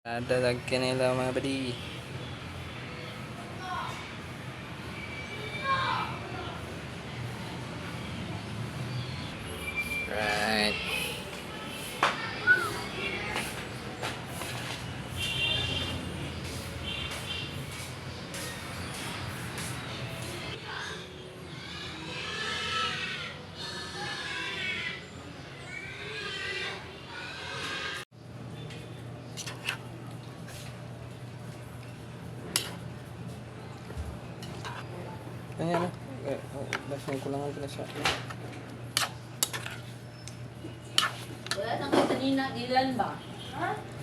Dadag kanila, mga buddy. Right. Kanya na. Eh, oh, basta yung kulangan ko na siya. Wala nang kay kanina, gilan ba? Ha?